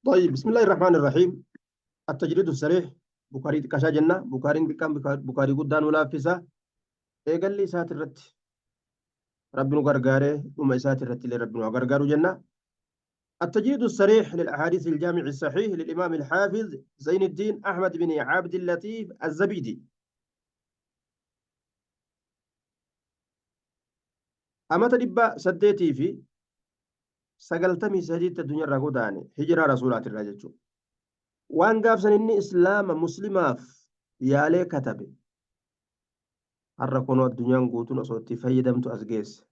طيب، بسم الله الرحمن الرحيم. التجريد الصريح، بخاري xiqqashaa jenna. Bukaariin xiqqaan Bukaarii guddaan nu laaffisa. Eegalli isaati irratti Rabbi nu gargaaree, dhuma isaati irratti illee Rabbi nu haa gargaaru jenna. التجريد الصريح للأحاديث الجامع الصحيح للإمام الحافظ زين الدين أحمد بن عبد اللطيف الزبيدي. Amata 893tti addunyaarraa godaane, hijiraa rasuulaatirraa jechuudha. Waan gaafsan inni islaama muslimaaf yaalee katabe har'a kunoo addunyaan guutuun osoo itti fayyadamtu as geesse.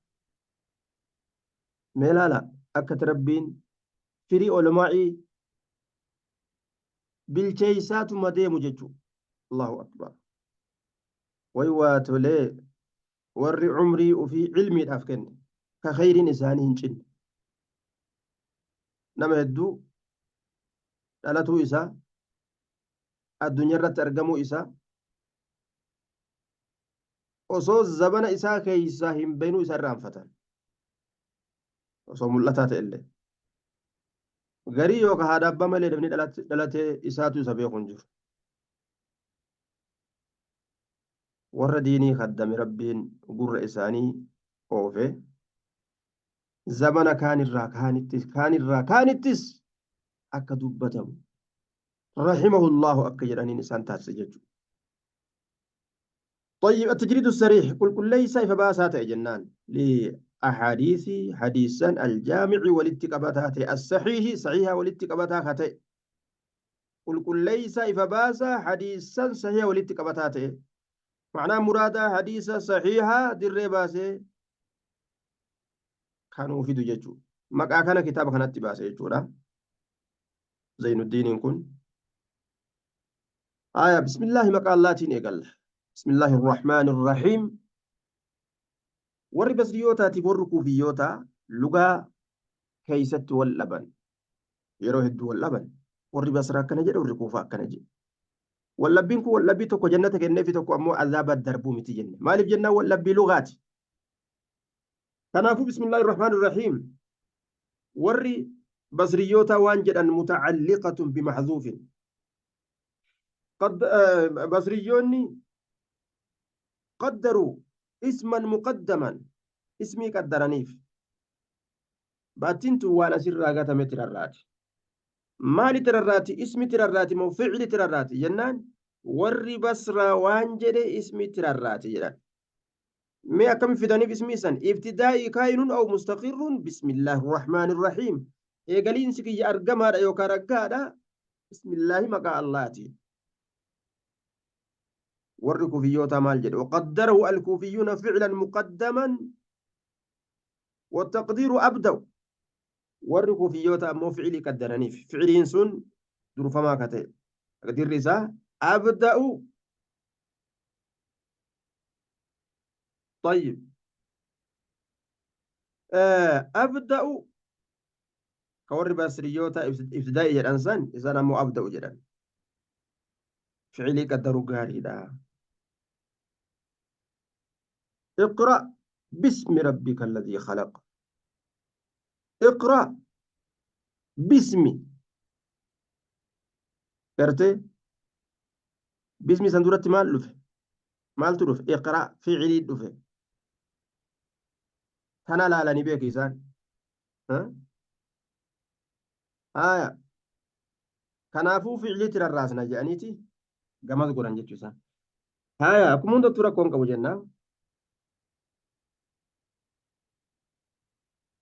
Mee ilaala akkatti Rabbiin firii olamaa'ii bilcheeysaatuma deemu jechuudha. Allahu akbar. Way waa tolee, warri umrii ufii cilmiidhaaf kenne ka kheyriin isaanii hin cinne. Nama hedduu dhalatuu isaa, addunyaa irratti argamuu isaa osoo zabana isaa keessaa hin bahinuu isa irraanfatan, osoo mul'ataa ta'e illee. Garii yookaan haadha abbaa malee namni dhalatee isaatu isa beeku hin jiru. Warra diinii khaddame Rabbiin gurra isaanii oofe, zamana kaanirraa kaanittis, kaanirraa kaanittis akka dubbatamu, rahimahullaahu akka jedhaniin isaan taasise jechuudha. طيب، التجريد الصريح، قل قل ليس فباسات جنان لأحاديث حديثا الجامع والاتقابات الصحيح، صحيحة والاتقابات خطئ. Qulqulleeysa ifa baasa hadiisan sahiha walitti qabataa ta'e, ma'anaa muraadaa hadiisa sahiha dirree baasee kanuu fidu jechuudha. Maqaa kana kitaaba kanatti baase jechuudha. Zaynuddiiniin kun. Aya, bismillaahi, maqaa Allaatiin eegalla. Bismillaahi irrahmaani irrahiim. Warri basriyootaatiif warri kuufiyyootaa lugaa keessatti wal dhaban. Yeroo hedduu wal dhaban. Warri Basraa akkana jedhe, warri Kuufaa akkana jedhe. Wallabbiin kun wallabbii tokko jannata kenneefi tokko ammoo azaaba darbuu miti jenne. Maaliif jennaan, wallabbii lugaati. Kanaafuu bismillaahi rahmaan rahiim. Warri basriyyootaa waan jedhan mutacalliqatun bimahzuufin. Basriyyoonni qaddaruu isman muqaddaman, ismii qaddaraniif. Baattiin tun waan asirraa gatametti rarraati. Maalitti rarraati? Ismitti rarraati moo fi'litti rarraati? Jennaan warri Basraa waan jedhe ismitti rarraati jedhan. Mee akkami fidaniif ismii san? Ibtidaa'ii kaayinun aw mustaqirrun bismillaahi rahmaani rahiim. Eegaliinsi kiyya argamaadha yookaan raggaadha. Bismillaahi, maqaa Allaati. Warri kufiyyootaa maal jedhe? Waqaddarahu al-kufiyyuuna fi'lan muqaddaman والتقدير أبدأ. Warri kufiyyoota ammoo fi'ilii qaddaraniif, fi'iliin sun durfamaa ka ta'e, taqdiirri isaa abda'u. طيب، abda'u ka warri basriyyoota ibtidaa'ii jedhan san, isaan ammoo abda'u jedhan. Fi'ilii qaddaru gaariidha. اقرأ باسم ربك الذي خلق. اقرأ باسم gartee bismi san duratti maal dhufe? Maaltu dhufe? Iqra fi'ilii dhufe. Tana laalanii beeku isaan. Haya, kanaafuu fi'iliitti rarraasna jedhaniiti gamas godhan jechuu isaan. Haya, akkuma hundattuu rakkoon qabu jenna.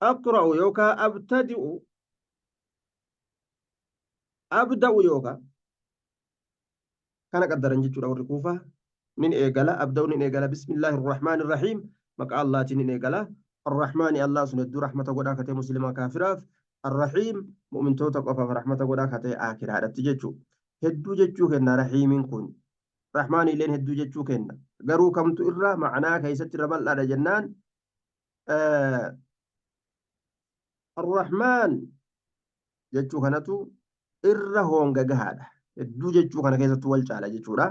Aqra'u yookaa abtadi'u, abda'u yookaa kana qaddaran jechuudha warri kuufaa. Nin eegala, abda'u nin eegala, bismillaahi irrahmaani irrahiim, maqaa Allaatiin nin eegala, arrahmaani, Allah sun hedduu rahmata godhaa katee muslimaa kaafiraaf, arrahiim, mu'mintoota qofaaf rahmata godhaa katee aakiraadhatti jechuu. Hedduu jechuu kenna rahiimiin kun, rahmaani illeen hedduu jechuu kenna, garuu kamtu irra ma'anaa keessatti irra bal'aadha jennaan, arrahmaan jechuu kanatu irra hoonga gahaadha. Hedduu jechuu kana keessattuu wal caala jechuudha.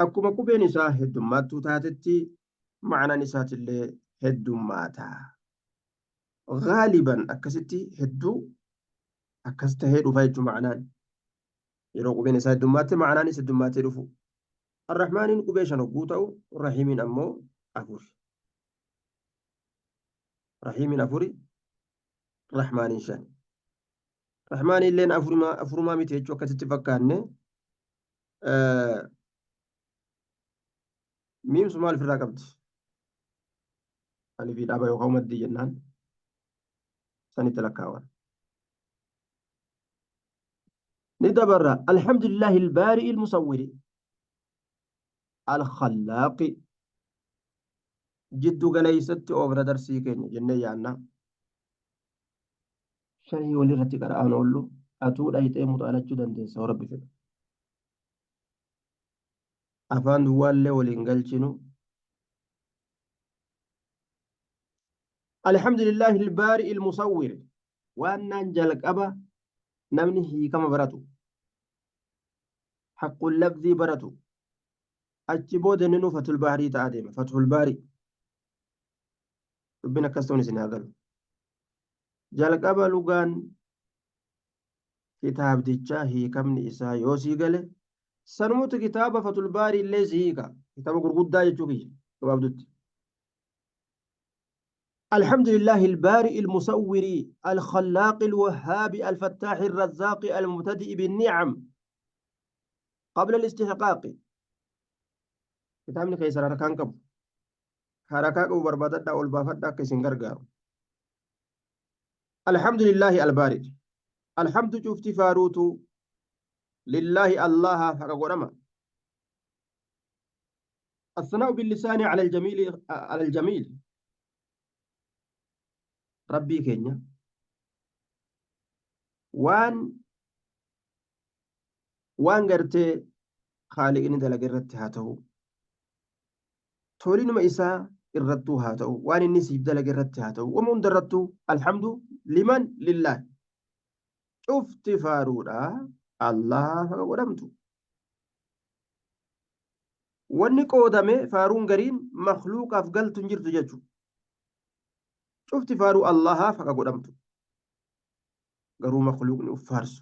Akkuma qubeen isaa heddummaattuu taatetti ma'anaan isaatillee heddummaata. Gaaliban akkasitti hedduu akkas tahee dhufa jechuun ma'anaan. Yeroo qubeen isaa heddummaatti ma'anaanis heddummaatee dhufu. Arrahmaaniin qubee shan hogguu ta'u Rahiimiin ammoo afur. Rahiimiin afuri, Rahmaaniin shan. Rahmaaniin illeen afurumaa miti jechuu akkasitti fakkaanne. Miimsu maal ofirraa qabdi? Alifii dhaaba yookaan maddii jennaan sanitti lakkaawan. Ni dabarra alhamdulillahi albaari'i almusawwiri alkhallaaqi jiddu galeessatti oofna darsii keenya jennee yaanna. Shanii walirratti qara'aan oollu atuu dhayxee muxaalachuu dandeessa rabbi fedha. Afaan duwwaallee waliin galchinu. Alhamdulillahi albaari'i almusawwir waan naan jalqaba namni hiikama baratu haqqul lafzii baratu achi booda inni nu fatul baarii ta'a deema fatul baarii dubbiin akkas ta'uun isin haa galu jalqaba lugaan kitaabdichaa hiikamni isaa yoo sii gale sanumutu kitaaba fatul baarii illee si hiika kitaaba gurguddaa jechuu kiyya gabaabdutti. الحمد لله البارئ المصور الخلاق الوهاب الفتاح الرزاق المبتدئ بالنعم قبل الاستحقاق. كتابني كيسر حركان قبو حركة قبو بربادة والبافدة كيسن غرغارو. الحمد لله البارئ الحمد شفتي فاروتو لله الله فقرما الثناء باللسان على الجميل على الجميل ربي كينيا وان وان غرتي خالقني دلق irratti haa ta'u tolinuma isaa irrattuu haa ta'u waan inni siif dalage irratti haa ta'u wama hunda irrattuu alhamdu liman lillah cufti faaruudha Allah haqa godhamtu. Wanni qoodame faaruun gariin makluuqaaf galtu hin jirtu jechuudha. Cufti faaruu Allahaaf haqa godhamtu. Garuu makluuqni uf faarsu.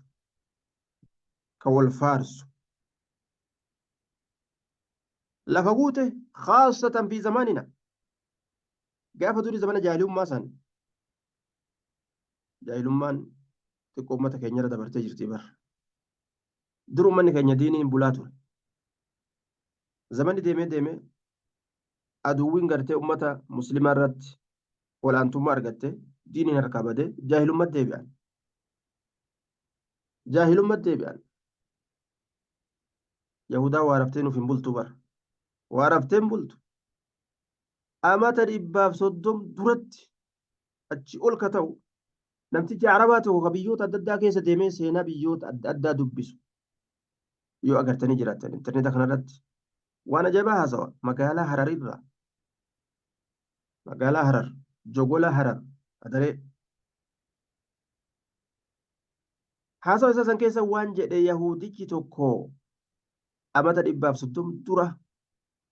Ka wal faarsu. Lafa guute khaasatan fi zamaanina. Gaafa durii zamana jaahilummaa san jaahilummaan xiqqoo uummata keenyarra dabartee jirti bar. Dur uummanni keenya diiniin bulaa ture. Zamanni deemee deemee aduwwiin gartee uummata muslimaa irratti olaantummaa argatte diiniin harkaa badee jaahilummaatti deebi'an. Jaahilummaatti deebi'an. Yahudaa waa raftee nuuf hin bultu bara. Waa raftee hin bultu. Amata 130 duratti achi ol ka ta'u namtichi Arabaa tokko ka biyyoota adda addaa keessa deemee seenaa biyyoota adda addaa dubbisu yoo agartanii jiraattan intarneeta kanarratti waan ajaa'ibaa haasawa. Magaalaa Hararirraa magaalaa Harar Jogola Harar Adaree haasawa isaa san keessa waan jedhe Yahudichi tokko amata 130 dura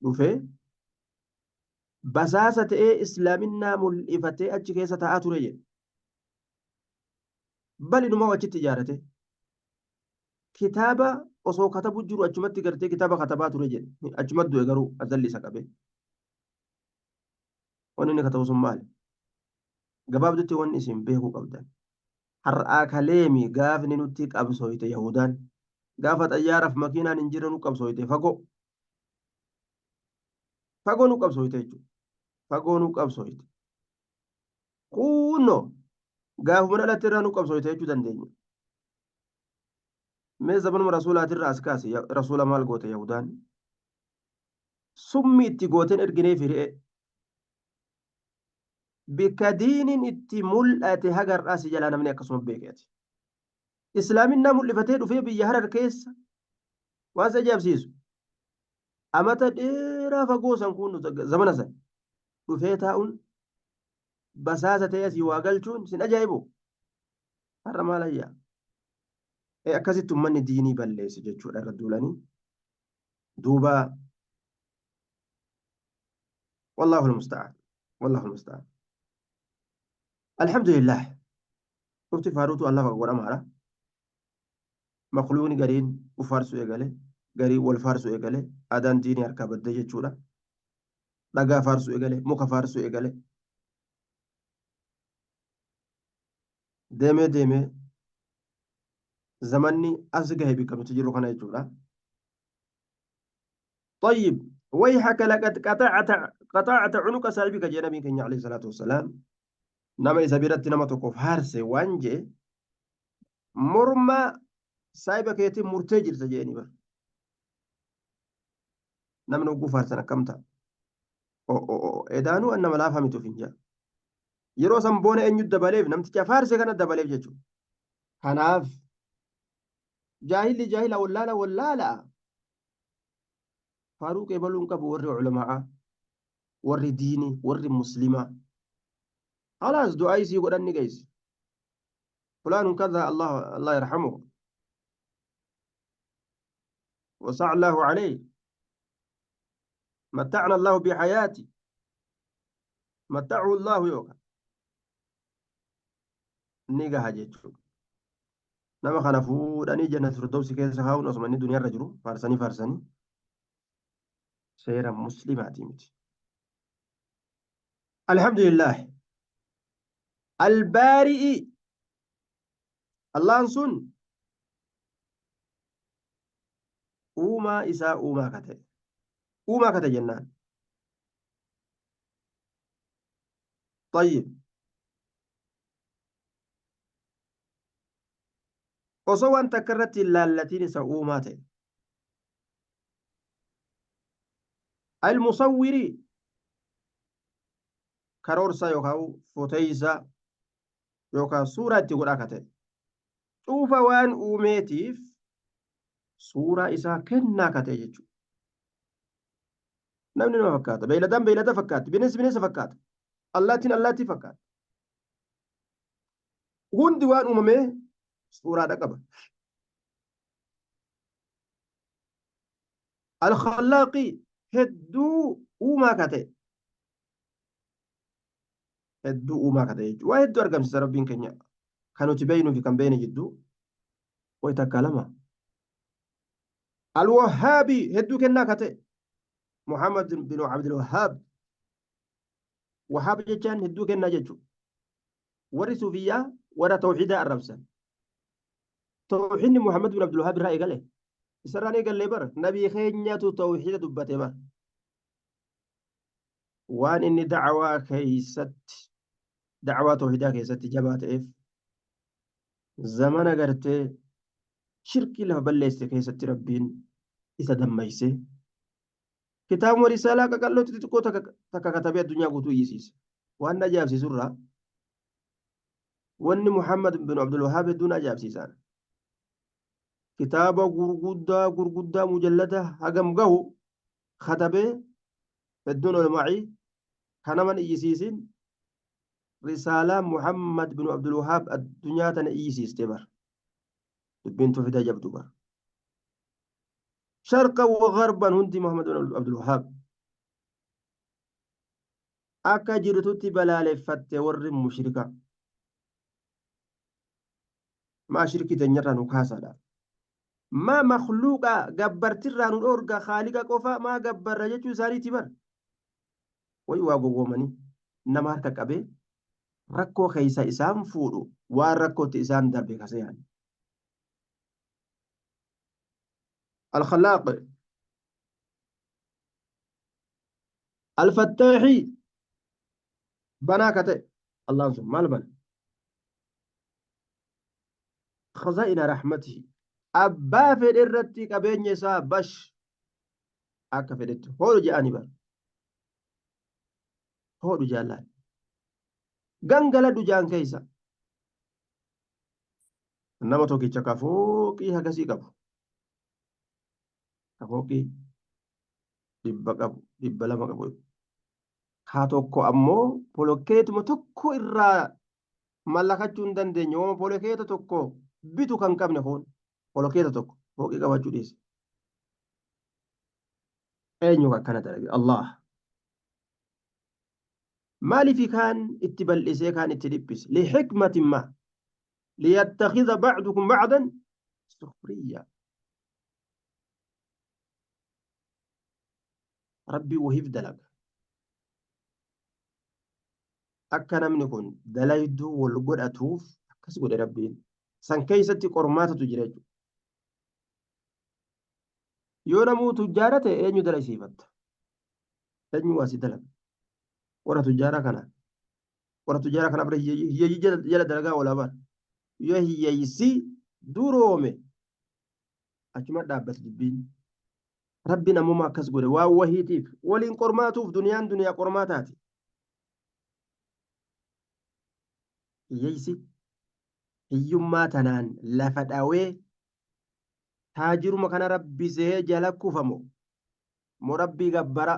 dhufee basaasa ta'ee islaaminaa mul'ifatee achi keessa taa'aa ture jedhe. Bal inumaa achitti ijaarate. Kitaaba osoo katabu jiru achumatti gartee kitaaba katabaa ture jedhe. Achumatti du'e garuu azalli isa qabe. Wanni inni katabu sun maali? Gabaabdutti wanni isin beekuu qabdan. Har'aa kaleemi gaafni nutti qabsooyte Yahudaan. Gaafa xayyaaraaf makiinaan hin jirre nu qabsooyte fagoo. Fagoo nu qabsooyte jechuudha. Fagoo nu qabsooyte. Kuunnoo gaafuma dhalatte irraa nu qabsooyte jechuu dandeenya. Mee zamanuma rasuulaatirraa as kaase rasuula maal goote Yahudaan? Summi itti gooteen erginee firi'e. Bikka diiniin itti mul'ate haga har'aa si jalaa namni akkasuma beekeeti. Islaaminaa mul'ifatee dhufee biyya Harar keessa waan si ajaa'ibsiisu. Amata dheeraa fagoo san kun zamana san dhufee taa'uun basaasa ta'ee asii waa galchuun sin ajaa'ibu. Har'a maal ayyaa? Akkasitti uummanni diinii balleesse jechuudha irra duulanii. Duuba wallaahu almusta'aan. Wallaahu almusta'aan. Alhamdulillah. Dhufti faaruutu Allah godhamaadha. Makluuqni gariin uf faarsuu eegale, gariin wal faarsuu eegale, aadaan diinii harkaa baddee jechuudha. Dhagaa faarsuu eegale, muka faarsuu eegale. Deemee deemee zamanni as gahe bikka nuti jirru kana jechuudha. طيب ويحك لقد قطعت عنق صاحبك جاء نبي كenya عليه الصلاة والسلام nama isa biratti nama tokko faarse waan jee morma saahiba keetiin murtee jirta jeeni bar namni hogguu faarsan akkam ta'a edaanuu an nama laafaa miti ofiin jaa yeroo san boona eenyu dabaleef namticha faarse kana dabaleef jechuudha kanaaf jaahilli jaahila wallaala wallaala faaruu qeebaluu hin qabu warri ulamaa'aa warri diinii warri muslimaa خلاص du'aa isii godhan ni geessi فلان كذا الله الله يرحمه وسع الله عليه متعنا الله بحياتي متعه الله يوكا ni gaha jechuudha. Nama kana fuudhanii jannat firdawsi keessa kaa'uun osuma inni duniyaa irra jiru faarsanii faarsanii seera muslimaatii miti. Alhamdulillah. Albaari'i Allahan sun uumaa isaa uumaa ka ta'e. Uumaa ka ta'e jennaan. Tayyib. Osoo waan takka irratti hin laallatiin isa uumaa ta'e. Al-musawwirii karoorsaa yookaan foteeysaa yookaan suuraa itti godhaa ka ta'e. Cuufa waan uumeetiif suuraa isaa kennaa ka ta'e jechuudha. Namni nama fakkaata. Beeyladaan beeylada fakkaatti. Bineensi bineensa fakkaata. Allaattiin allaattii fakkaata. Hundi waan uumamee suuraadha qaba. Al-Khallaaqi hedduu uumaa ka ta'e. Hedduu uumaa ka ta'e jechuudha. Waa hedduu argamsiisa Rabbiin keenya. Kan nuti beeknuu fi kan beekne jidduu. Wayi takka lama. Al-Wahhaabi hedduu kennaa ka ta'e. Muhammad bin Abdul Wahhaab. Wahhaab jechaan hedduu kennaa jechuudha. Warri suufiyyaa warra tawxiidaa arrabsan. Tawxiidni Muhammad bin Abdul Wahhaab irraa eegale. Isarraan eegallee bara nabii keenyatu tawxiida dubbate bara. Waan inni da'awaa keessatti da'awaa tawxiidaa keessatti jabaa ta'eef zamana gartee shirkii lafa balleesse keessatti Rabbiin isa dammayse. Kitaabuma risaalaa qaqalloo xixiqqoo takka katabee addunyaa guutuu iyyisiise. Waan na ajaa'ibsiisu irraa wanni Muhammad bin Abdul Wahhaab hedduu na ajaa'ibsiisaan. Kitaaba gurguddaa gurguddaa mujallada hagam gahu katabee hedduun olmaa'ii kan naman iyyisiisin risaalaa Muhammad bin Abdul Wahhaab addunyaa tana iyyisiiste bar. Dubbiin tawhiidaa jabduu bar. Sharqan wa garban hundi Muhammad bin Abdul Wahhaab akka jirtutti balaaleffatte warri mushrika. Maa shirkii teenyarraa nu kaasaadha. Maa makluuqa gabbartirraa nu dhoorga khaaliqa qofa maa gabbarra jechuu isaaniiti bar. Way waa gowwoomanii nama harka qabee rakkoo keessa isaan fuudhu waan rakkootti isaan darbe kaseeyaan. Al-Khallaaq Al-Fattaahi banaa ka ta'e Allahan sun maal bana? Khazaa'ina rahmatihi abbaa fedhe irratti qabeenya isaa bash akka fedhetti hoodhu je'anii bara. Hoodhu jaallaan. Gangaladhu jaan keessa. Nama tokkicha ka fooqii hagasii qabu. Ka fooqii 100 qabu, 200 qabu. Ka tokko ammoo polokeetuma tokko irraa mallakachuu hin dandeenye. Wama polokeeta tokko bitu kan qabne kun polokeeta tokko fooqii qabachuu dhiise. Eenyu akkana dalage? Allah. Maaliif kaan itti bal'isee kaan itti dhiphise? Lixikmatin ma liyattakhidha ba'dukum ba'dan sukhriya. Rabbii wahiif dalaga. Akka namni kun dalayduu wal godhatuuf akkas godhe Rabbiin. San keessatti qormaatatu jira jechuudha. Yoo namuu tujjaara ta'e eenyu dalaysiifatta? Eenyu waa si dalaga? Warra tujjaaraa kana. Warra tujjaaraa kana bira hiyyeeyyii jala dalagaa oolaa bara. Yoo hiyyeessi duroome achuma dhaabbata dubbiin. Rabbiin ammuma akkas godhe waan wahiitiif waliin qormaatuuf duniyaan duniyaa qormaataati. Hiyyeessi hiyyummaa tanaan lafa dhawee taajiruma kana rabbi sehee jala kufa moo rabbii gabbara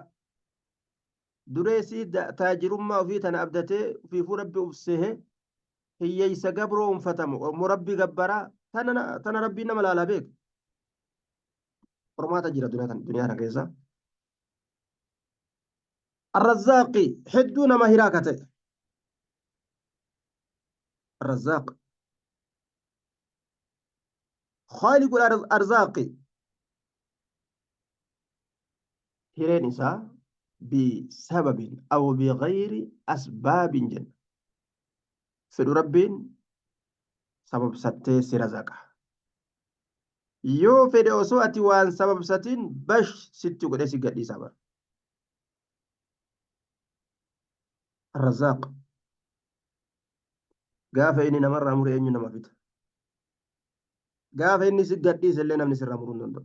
dureessi taajirummaa ofii tana abdatee ofiifuu rabbi uf sehe hiyyeessa gabroonfatamo moo rabbii gabbara tana rabbiin nama laalaa beeka. Qormaata jira duniyaa kana keessa. Arrazzaaqi hedduu nama hiraa ka ta'e. Arrazzaaq. Khaaliqul arzaaqi. Hireen isaa bisababin aw bighayri asbaabin jenna. Fedhu rabbiin sababsattee si razaqa. Yoo fedhe osoo ati waan sababsatin bash sitti godhee si gadhiisa bara. Arrazaaq. Gaafa inni namarraa mure eenyu nama fida? Gaafa inni si gadhiise illee namni sirraa muruu hin danda'u.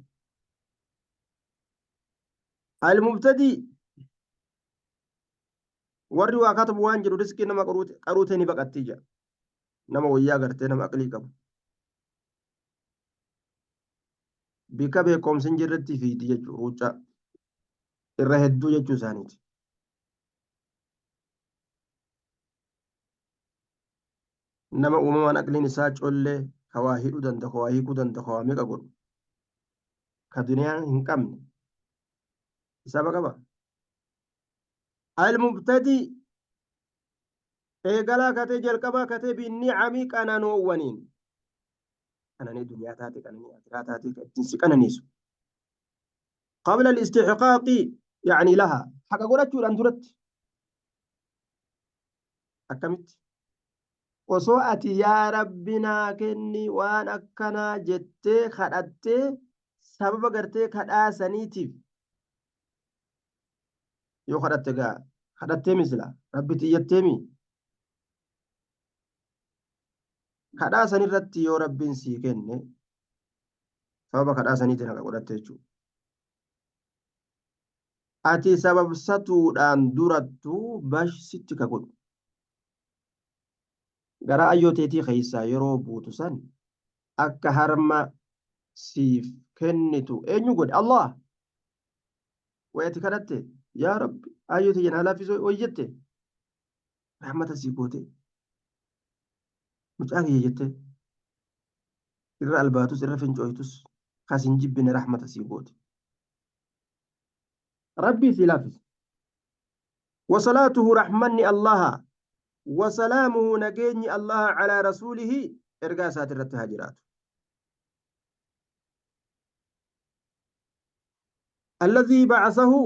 Al-mubtadii warri waa katabu waan jedhu riskiin nama qaruutee ni baqattii jedha. Nama wayyaa gartee nama aqlii qabu. Bika beekumsi hin jirretti fiidi jechuudha ruuccaa. Irra hedduu jechuu isaaniiti. Nama uumamaan aqliin isaa collee ka waa hidhuu danda'u, ka waa hiikuu danda'u, ka waa meeqa godhu. Ka duniyaan hin qabne. Hisaaba qaba. Al-mubtadii eegalaa katee jalqabaa katee binni'amii qananoowwaniin. Qananii duniyaa taate, qananii akiraa taate, kan ittiin si qananiisu. Qabla al-istihqaaqi yaani laha haqa godhachuudhaan duratti. Akkamitti? Osoo ati yaa Rabbi naa kenni waan akkanaa jettee kadhattee sababa gartee kadhaa saniitiif yoo kadhatte gaa kadhattee misila Rabbitti iyyatteemi kadhaa sanirratti yoo Rabbiin sii kenne sababa kadhaa saniitiin haqa godhatte jechuudha. Ati sababsatuudhaan durattuu bash sitti ka godhu. Garaa ayyoo teetii keessaa yeroo buutu san akka harma siif kennitu eenyu godhe? Allah. Way ati kadhatte yaa Rabbi ayyoo tiyya naa laaffisoo way jette rahmata sii goote mucaa kiyya jette irra albaatus irra fincooytus kas hin jibbine rahmata sii goote. Rabbii sii laaffise. Wasalaatuhu rahmanni Allaha wasalaamuhu nageenyi Allaha calaa rasuulihi ergaa isaati irratti haa jiraatu. Alladhii ba'asahu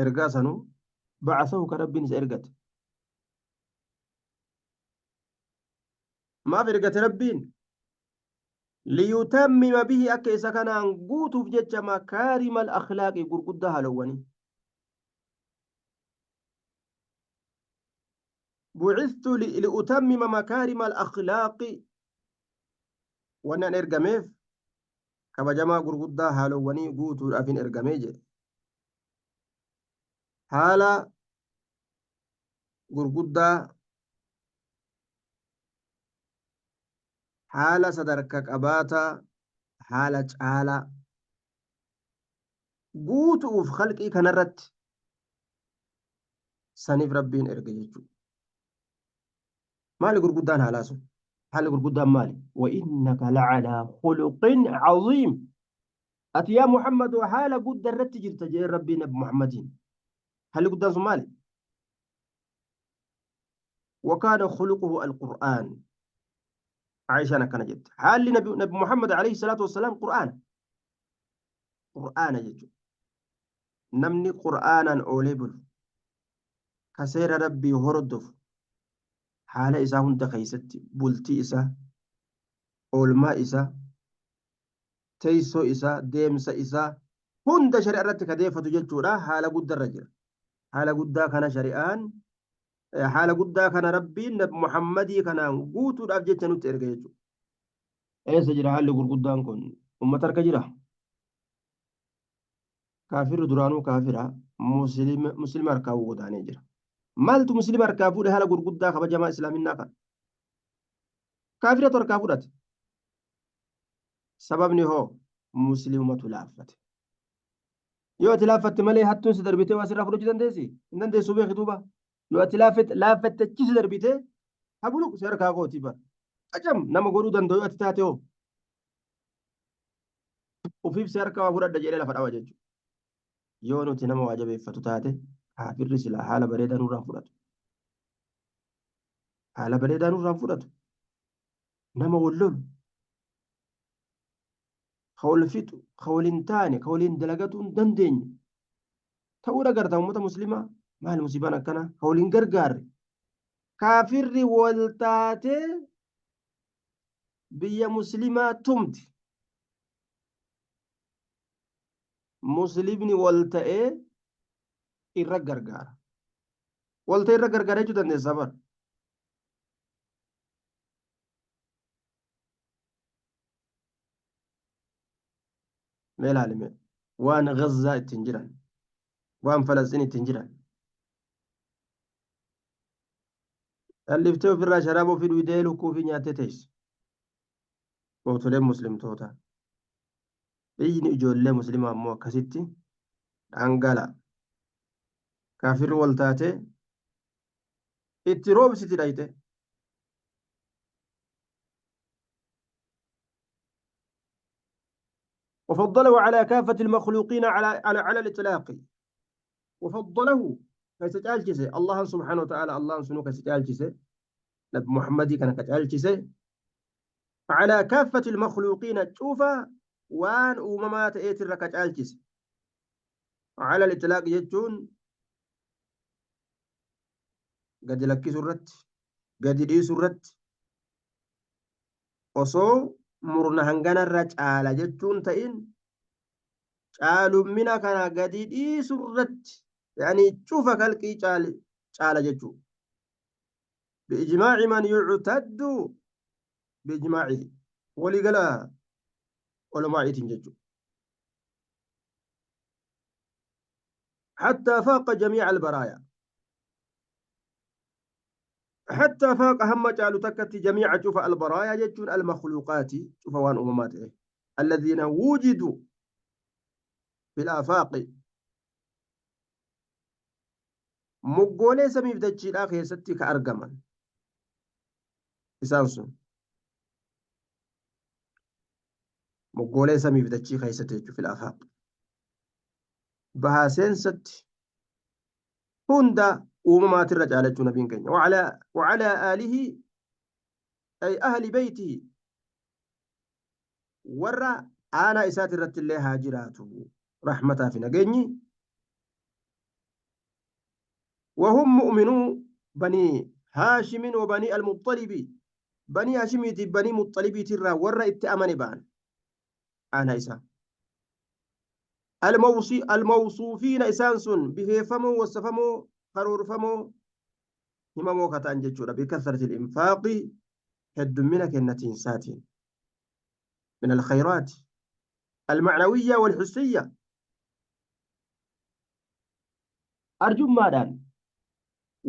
ergaa sanuu ba'asahu ka Rabbiin isa ergate. Maaf ergate Rabbiin? Liyutammima bihi akka isa kanaan guutuuf jecha makaarimal akhlaaqi gurguddaa haalowwanii. Bu'ithtu li'utammima makaarimal akhlaaqi wanni an ergameef kabajamaa gurguddaa haalowwanii guutuudhaaf hin ergamee jedhe. Haala gurguddaa haala sadarka qabaataa haala caalaa guutu'uuf khalqii kanarratti saniif Rabbiin erge jechuudha. Maali gurguddaan haalaa sun? Haalli gurguddaan maali? Wa innaka la'alaa khuluqin caziim. Ati yaa Muhammad haala guddaa irratti jirta jedhee Rabbiin Nabi Muhammadiin. Haalli guddaan sun maali? Wakaana khuluquhu alqur'aan. Aishaan akkana jette. Haalli nabi Muhammad alayhi salaatu wassalaam Qur'aana. Qur'aana jechuudha. Namni Qur'aanaan oolee bulu, ka seera Rabbii hordofu, haala isaa hunda keessatti bultii isaa, oolmaa isaa, teessoo isaa, deemsa isaa hunda shari'a irratti ka deeffatu jechuudha. Haala guddarra jira. Haala guddaa kana shari'aan haala guddaa kana Rabbiin Nabi Muhammadii kanaan guutuudhaaf jecha nutti erge jechuudha. Eessa jira haalli gurguddaan kun? Ummata harka jira? Kaafirri duraanuu kaafira, muslima harkaa godaanee jira. Maaltu muslima harkaa fuudhe haala gurguddaa kabajamaa islaaminaa kana? Kaafiratu harkaa fudhate. Sababni hoo muslimumatu laaffate. Yoo ati laaffatte malee hattuun si darbitee waa sirraa fudhachuu dandeessi? Hin dandeessu beeki duuba. Yoo ati laaffatte achi si darbitee habuluq si harkaa kooti bara. Qacam nama godhuu danda'u yoo ati taate hoo? Ufiif si harkaa waa fudhadha jedhee lafa dhawa jechuudha. Yoo nuti nama waa jabeeffatu taate kaafirri silaa haala bareedaa nurraan fudhatu. Haala bareedaa nurraan fudhatu. Nama wal lolu. Ka wal fixu, ka wal hin taane, ka waliin dalagatuu hin dandeenye. Ta'uu dhagarta uummata muslimaa maal musiibaan akkanaa ka wal hin gargaarre. Kaafirri wal taatee biyya muslimaa tumti. Muslimni wal ta'ee irra gargaara. Wal ta'ee irra gargaara jechuu dandeessa bara. Mee ilaali mee waan Gazzaa ittiin jiran, waan Falasxiin ittiin jiran. Dhalliftee ofirraa sharaaba ofii dhuydee lukkuu ofii nyaattee teessi. Mootoleen muslimtootaa. Dhiigni ijoollee muslimaa immoo akkasitti dhangala'a. Kaafirri wal taatee itti roobsiti dhayxe. وفضله على كافة المخلوقين على الإطلاق وفضله كيس الله سبحانه وتعالى الله سنو كيس نبي محمد كان كتالجسه على كافة المخلوقين شوف وان أممات إيتر كتالجسه على الإطلاق يجون gadi lakkisuu irratti, gadi dhiisuu irratti osoo murna hanganarra caala jechuun ta'in caalummina kana gadi dhiisuu irratti yani cufa kalqii caala jechuu biijmaaci man yuctaddu biijmaacihi waliigala olomaa'iitiin jechuu حتى فاق جميع البرايا حتى فاق هم جالو تكت جميع شوف البرايا جتون المخلوقات شوف وان أممات الذين وجدوا في الآفاق moggoolee samiif dachiidhaa keessatti ka argaman isaan sun moggoolee samiif dachii keessatti jechuun fil afaaq bahaa seensatti hunda uumamaatirra caalachuu nabiin keenya wacalaa aalihi ay ahli beytihi warra aanaa isaati irratti illee haa jiraatu rahmataa fi nageenyi. Wahum mu'minuu banii haashimin wa banii almuxxalibi banii haashimiiti banii muxxalibiitirraa warra itti amane ba'an aanaa isaa. Almawsuufiina isaan sun bifeeffamoo wassafamoo karoorfamoo himamoo ka ta'an jechuudha bikasrati infaaqi heddummina kennatiinsaatiin min alkhayraati almacnawiyya walhissiyya arjummaadhaan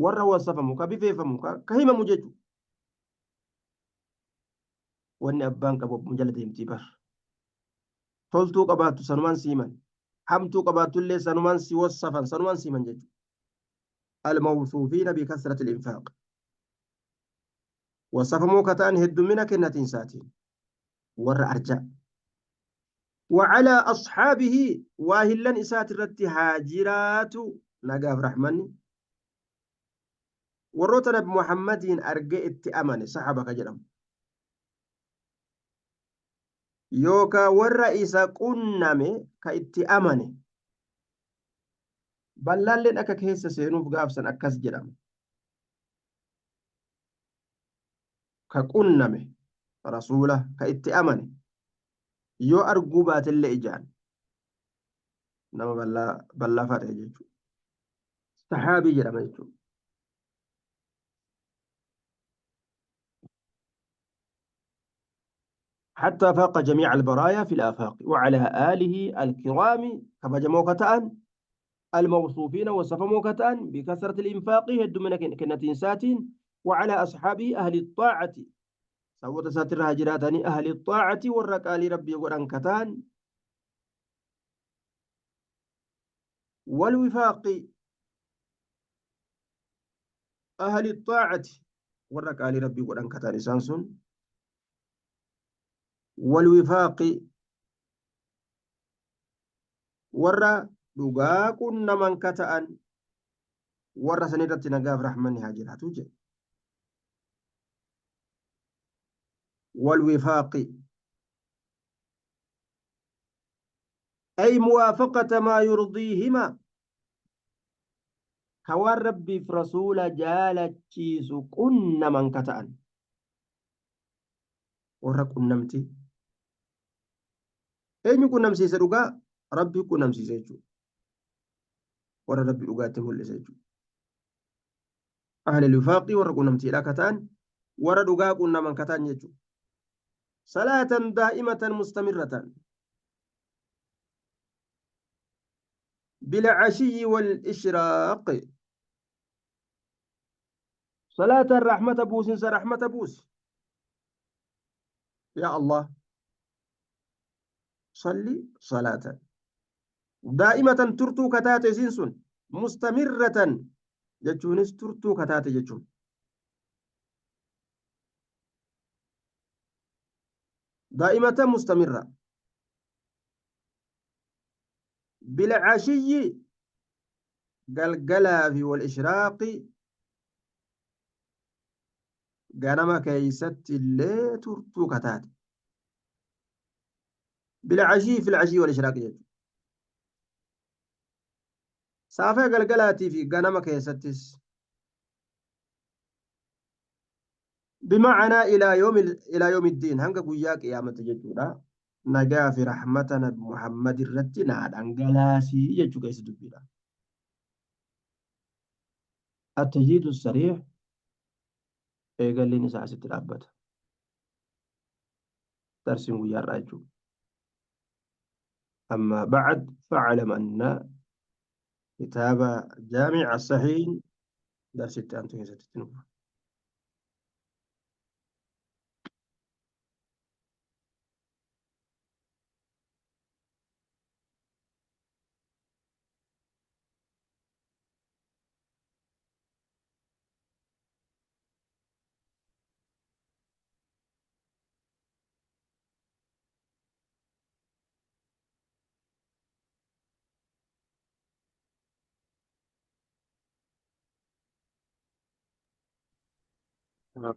warra wassafamu ka bifeeffamu ka himamu jechuudha. Wanni abbaan qabu abbuma jala deemtii bar. Toltuu qabaattu sanumaan si himan. Hamtuu qabaattu illee sanumaan si wassafan sanumaan si himan jechuudha. Almawsuufiina bikasrati al-infaaq. Wassafamoo ka ta'an heddummina kennatiinsaatiin warra arjaa. Wacalaa asxaabihi waahillan isaati irratti haa jiraatu Nagaaf rahmanni warroota Nabi Muhammadiin argee itti amane sahaba ka jedhamu. Yookaa warra isa qunname ka itti amane. Ballaalleen akka keessa seenuuf gaafsan akkas jedhama. Ka qunname rasuula ka itti amane yoo arguu baatellee ijaan nama ballaa ballaafaa ta'e jechuudha. Sahaabii jedhama jechuudha. حتى فاق جميع البرايا في الآفاق وعلى آله الكرام كبجمو كتأن الموصوفين وصفمو كتأن بكثرة الإنفاق هد من كنتين ساتين وعلى أصحابه أهل الطاعة سوت ساتر هاجراتني أهل الطاعة والركال ربي قرآن كتان والوفاق أهل الطاعة والركال ربي قرآن كتان سانسون والوفاق warra dhugaa qunnaman ka ta'an warra san irratti nagaaf rahmanni haa jiraatu jedhe. والوفاق أي موافقة ما يرضيهما كوان ربي في رسول جالتشيس قنمن كتأن warra qunnamtii eenyu qunnamsiise dhugaa rabbi qunnamsiise jechuudha warra rabbi dhugaatti mul'ise jechuudha ahli wifaaqii warra qunnamtiidha ka ta'an warra dhugaa qunnaman ka ta'an jechuudha salaatan daa'imatan mustamirratan bilcashiyyi wal ishraaq salaatan rahmata buusinsa rahmata buusi yaa Allah salli salaatan daa'imatan turtuu kataate isiin sun mustamirratan jechuunis turtuu kataate jechuun daa'imatan mustamirra bilcashiyyi galgalaa fi wal ishraaqi ganama keeysatti illee turtuu kataate bilcashii fil cashii wal ishraaqi jechuudha. Saafee galgalaatii fi ganama keessattis bima'anaa ilaa yoomi ddiin hanga guyyaa qiyaamatti jechuudha. Nagaa fi rahmata nabi Muhammad irratti naa dhangalaasii jechuu keessa dubbiidha. At-tajdiidu sariih eegalliin isaa asitti dhaabbata. Darsiin guyyaa irraa jechuudha. أما بعد فاعلم أن كتاب جامع الصحيح درس التأنتو كيسة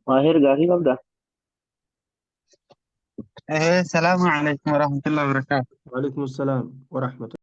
Maahir gaafii qabdaa? السلام عليكم ورحمة الله وبركاته. وعليكم السلام ورحمة